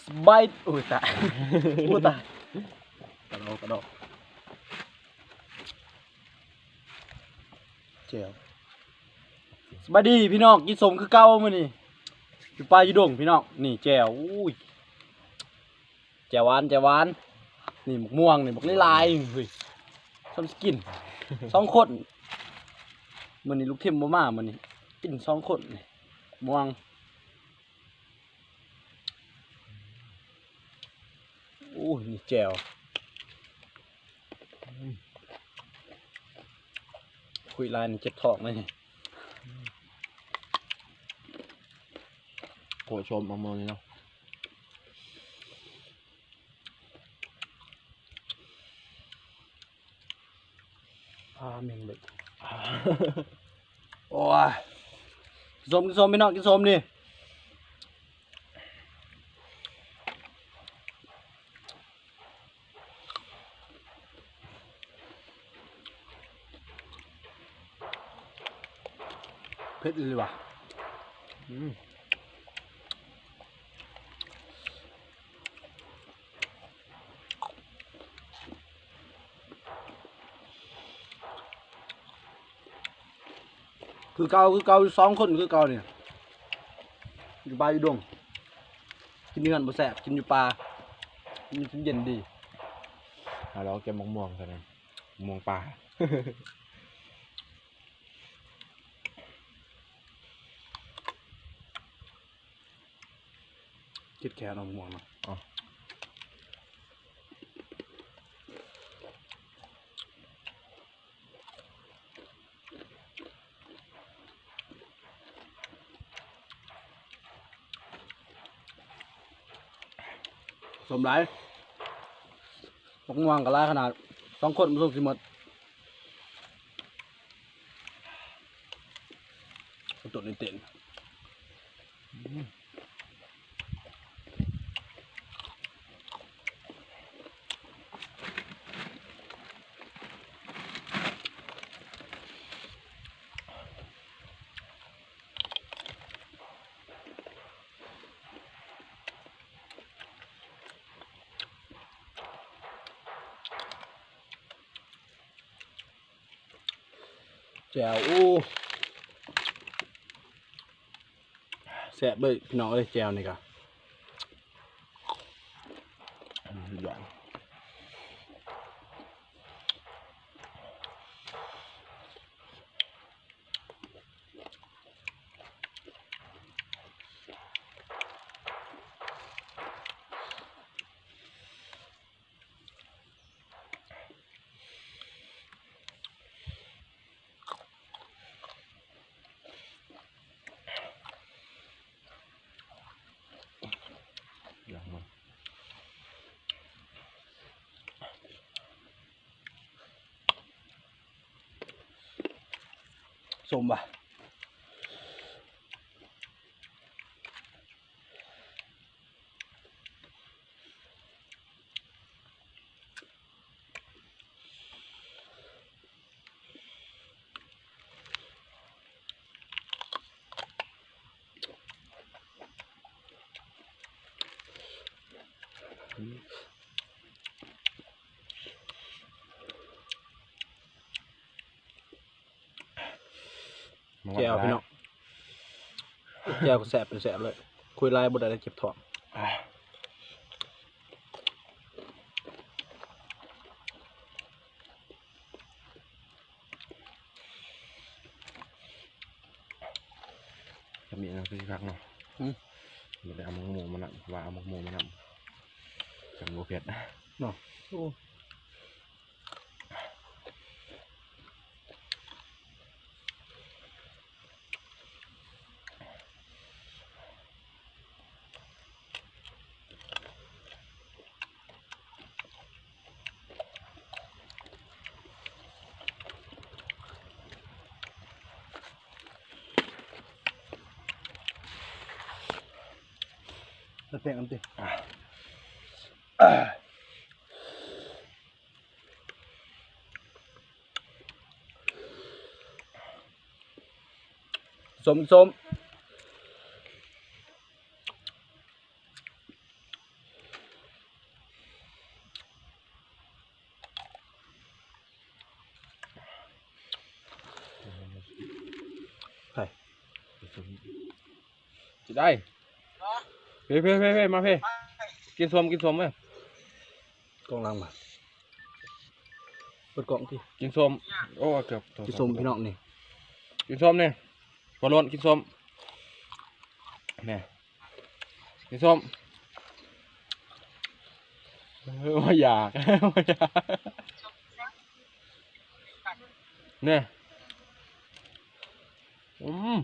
ສະບາຍ ໂອ້ຍຕາຍ ໂອ້ຍຕາຍ ກະດອກ ກະດອກ ແຈ່ວ ສະບາຍດີພີ່ນ້ອງ ກິນສົ້ມຄືເກົ່າມື້ນີ້ ຢູ່ປ່າຢູ່ດົງພີ່ນ້ອງ ນີ້ແຈ່ວ ໂອ້ຍ ແຈ່ວຫວານ ແຈ່ວຫວານ ນີ້ໝາກມ່ວງນີ້ ບັກຫຼາຍໆ ເຮີ້ຍ ຊ່ຳຊິກິນ ສອງຄົນ ມື້ນີ້ລູກທີມບໍ່ມາ ມື້ນີ້ກິນສອງຄົນນີ້ ໝາກມ່ວງ ໂອ້ຍ ນີ້ແຈ່ວ ຄຸຍຫຼາຍນີ້ເຈັບທ້ອງເລີຍນີ້ ໂຄດຊົມໝາກມ່ວງນີ້ເນາະ. ພາແມ່ງເບິດ ໂອ້ຍ ກິນສົ້ມ ກິນສົ້ມ ພີ່ນ້ອງ ກິນສົ້ມນີ້ ເຜັດອີ່ຫຼີຫວາ ອືມ. ຄືເກົ່າ ຄືເກົ່າ ຢູ່ສອງຄົນຄືເກົ່ານີ້ ຢູ່ປ່າຢູ່ດົງ ກິນຢູ່ເຮືອນບໍ່ແຊບ ກິນຢູ່ປ່າ ມັນເຢັນດີ ຫາລອກເກັບໝາກມ່ວງຊະນະ ໝາກມ່ວງປ່າ. ຄິດແຄ່ນ້ອງມ່ວງເນາະ ອໍ ສົ້ມຫຼາຍ ໝາກມ່ວງກໍຫຼາຍຂະໜາດ ສອງຄົນມັນສົງຊິໝົດ. ຕົວນີ້ເຕັ້ນ ແຈ່ວ ໂອ້ ແຊບເລີຍພີ່ນ້ອງເອີຍ ແຈ່ວນີ້ກະ ອືມ ສຸດຍອດ. ສົ້ມຫວາ. ແຈ່ວພີ່ນ້ອງ ແຈ່ວກໍແຊບເປັນແຊບເລີຍ ຄຸຍຫຼາຍບໍ່ໄດ້ ເຈັບທ້ອງ. ຈະມີອັນນັ້ນຄືຄັກເນາະ ອືມ ບໍ່ໄດ້ເອົາໝາກໂມມານຳ ວ່າເອົາໝາກໂມມານຳ ຈັ່ງບໍ່ເຜັດເນາະ ໂອ້. ແລ້ວແປ້ງອັນຕິ ສົ້ມ ສົ້ມ. ຊິໄດ້ ເພ ເພ ເພ ເພ ມາເພ ກິນສົ້ມ ກິນສົ້ມເວີຍ ກ້ອງຫຼັງມາ ເປີດກ້ອງຕິ ກິນສົ້ມ ໂອ້ ເກືອບ ກິນສົ້ມພີ່ນ້ອງນີ້ ກິນສົ້ມນີ້ ບໍ່ລ້ນ ກິນສົ້ມ ແນ່ ກິນສົ້ມ ເອີ ບໍ່ຢາກ ບໍ່ຢາກ ແນ່ ອືມ.